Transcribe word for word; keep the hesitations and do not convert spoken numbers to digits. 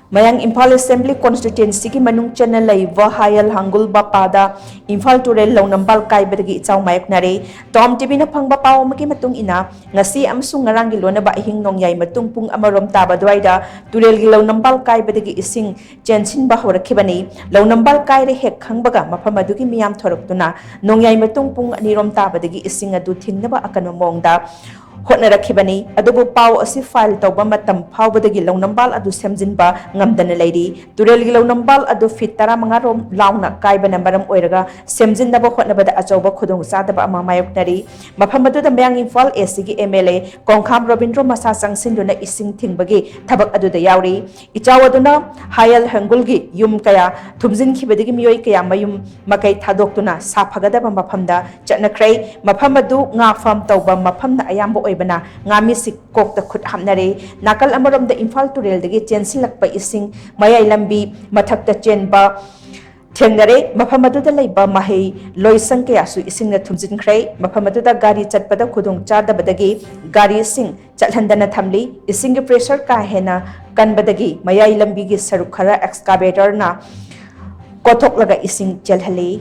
ꯃꯌꯥꯡ ꯏꯝꯐꯥꯜ ꯑꯦꯁꯦꯝꯕ꯭ꯂꯤ ꯀꯣꯟꯁꯇꯤꯇ꯭ꯋꯦꯟꯁꯤꯒꯤ ꯃꯅꯨꯡ ꯆꯟꯅ ꯂꯩꯕ ꯍꯥꯌꯜ ꯍꯪꯒꯨꯜ ꯕꯄꯥꯗ ꯏꯝꯐꯥꯜ ꯇꯨꯔꯦꯜ ꯂꯧꯅꯝꯕꯥꯜ ꯀꯥꯏꯕꯗꯒꯤ ꯏꯆꯥꯎ ꯃꯥꯌꯣꯛꯅꯔꯦ꯫ ꯇꯣꯝ ꯇꯤꯚꯤꯅ ꯐꯪꯕ ꯄꯥꯎ ꯑꯃꯒꯤ ꯃꯇꯨꯡ ꯏꯟꯅ, ꯉꯁꯤ ꯑꯃꯁꯨꯡ ꯉꯔꯥꯡꯒꯤ ꯂꯣꯟꯅꯕ ꯑꯍꯤꯡ ꯅꯣꯡꯌꯥꯏ ꯃꯇꯨꯡ ꯄꯨꯡ ꯑꯃꯔꯣꯝ ꯇꯥꯕ ꯑꯗꯨꯋꯥꯏꯗ ꯇꯨꯔꯦꯜꯒꯤ ꯂꯧꯅꯝꯕꯥꯜ ꯀꯥꯏꯕꯗꯒꯤ ꯏꯁꯤꯡ ꯆꯦꯟꯁꯤꯟꯕ ꯍꯧꯔꯛꯈꯤꯕꯅꯤ꯫ ꯂꯧꯅꯝꯕꯥꯜ ꯀꯥꯏꯔꯦ ꯍꯦꯛ ꯈꯪꯕꯒ ꯃꯐꯝ ꯑꯗꯨꯒꯤ ꯃꯤꯌꯥꯝ ꯊꯣꯔꯛꯇꯨꯅ ꯅꯣꯡꯌꯥꯏ ꯃꯇꯨꯡ ꯄꯨꯡ ꯑꯅꯤꯔꯣꯝ ꯇꯥꯕꯗꯒꯤ ꯏꯁꯤꯡ ꯑꯗꯨ ꯊꯤꯡꯅꯕ ꯑꯀꯟꯕ ꯃꯑꯣꯡꯗ ꯍꯣꯠꯅꯔꯛꯈꯤꯕꯅꯤ꯫ ꯑꯗꯨꯕꯨ ꯄꯥꯎ ꯑꯁꯤ ꯐꯥꯏꯜ ꯇꯧꯕ ꯃꯇꯝ ꯐꯥꯎꯕꯗꯒꯤ ꯂꯧꯅꯝꯕꯥꯜ ꯑꯗꯨ ꯁꯦꯝꯖꯤꯟꯕ ꯉꯝꯗꯅ ꯂꯩꯔꯤ꯫ ꯇꯨꯔꯦꯜꯒꯤ ꯂꯧꯅꯝꯕꯥꯜ ꯑꯗꯨ ꯐꯤꯠ ꯇꯔꯥꯃꯉꯥ ꯔꯣꯝ ꯂꯥꯎꯅ ꯀꯥꯏꯕꯅ ꯃꯔꯝ ꯑꯣꯏꯔꯒ ꯁꯦꯝꯖꯤꯟꯅꯕ ꯍꯣꯠꯅꯕꯗ ꯑꯆꯧꯕ ꯈꯨꯗꯣꯡꯆꯥꯗꯕ ꯑꯃ ꯃꯥꯌꯣꯛꯅꯔꯤ꯫ ꯃꯐꯝ ꯑꯗꯨꯗ ꯃꯌꯥꯡ Imphal ꯑꯦꯁꯤꯒꯤ M L A ꯀꯣꯡꯈꯥꯝ Robindro ꯃꯁꯥ ꯆꯪꯁꯤꯟꯗꯨꯅ ꯏꯁꯤꯡ ꯊꯤꯡꯕꯒꯤ ꯊꯕꯛ ꯑꯗꯨꯗ ꯌꯥꯎꯔꯤ꯫ ꯏꯆꯥꯎ ꯑꯗꯨꯅ ꯍꯥꯌꯜ ꯍꯪꯒꯨꯜꯒꯤ ꯌꯨꯝ ꯀꯌꯥ ꯊꯨꯝꯖꯤꯟꯈꯤꯕꯗꯒꯤ ꯃꯤꯑꯣꯏ ꯀꯌꯥ ꯃꯌꯨꯝ ꯃꯀꯩ ꯊꯥꯗꯣꯛꯇꯨꯅ ꯁꯥꯐꯒꯗꯕ ꯃꯐꯝꯗ ꯆꯠꯅꯈ꯭ꯔꯦ꯫ ꯃꯐꯝ ꯑꯗꯨ ꯉꯥ ꯐꯥꯝ ꯇꯧꯕ ꯃꯐꯝꯅ ꯑꯌꯥꯝꯕ ꯑꯣꯏꯕꯅ ꯉꯥꯃꯤꯁꯤꯡ ꯀꯣꯛꯇ ꯈꯨꯠ ꯍꯥꯞꯅꯔꯦ꯫ ꯅꯥꯀꯜ ꯑꯃꯔꯣꯝꯗ ꯏꯝꯐꯥꯜ ꯇꯨꯔꯦꯜꯗꯒꯤ ꯆꯦꯟꯁꯤꯜꯂꯛꯄ ꯏꯁꯤꯡ ꯃꯌꯥꯏ ꯂꯝꯕꯤ ꯃꯊꯛꯇ ꯆꯦꯟꯕ ꯊꯦꯡꯅꯔꯦ꯫ ꯃꯐꯝ ꯑꯗꯨꯗ ꯂꯩꯕ ꯃꯍꯩ ꯂꯣꯏꯁꯪ ꯀꯌꯥꯁꯨ ꯏꯁꯤꯡꯅ ꯊꯨꯝꯖꯤꯟꯈ꯭ꯔꯦ꯫ ꯃꯐꯝ ꯑꯗꯨꯗ ꯒꯥꯔꯤ ꯆꯠꯄꯗ ꯈꯨꯗꯣꯡ ꯆꯥꯗꯕꯗꯒꯤ ꯒꯥꯔꯤꯁꯤꯡ ꯆꯠꯍꯟꯗꯅ ꯊꯝꯂꯤ꯫ ꯏꯁꯤꯡꯒꯤ ꯄ꯭ꯔꯦꯁꯔ ꯀꯥ ꯍꯦꯟꯅ ꯀꯟꯕꯗꯒꯤ ꯃꯌꯥꯏ ꯂꯝꯕꯤꯒꯤ ꯁꯔꯨꯛ ꯈꯔ ꯑꯦꯛꯁꯀꯥꯚꯦꯇꯔꯅ ꯀꯣꯊꯣꯛꯂꯒ ꯏꯁꯤꯡ ꯆꯦꯜꯍꯜꯂꯤ꯫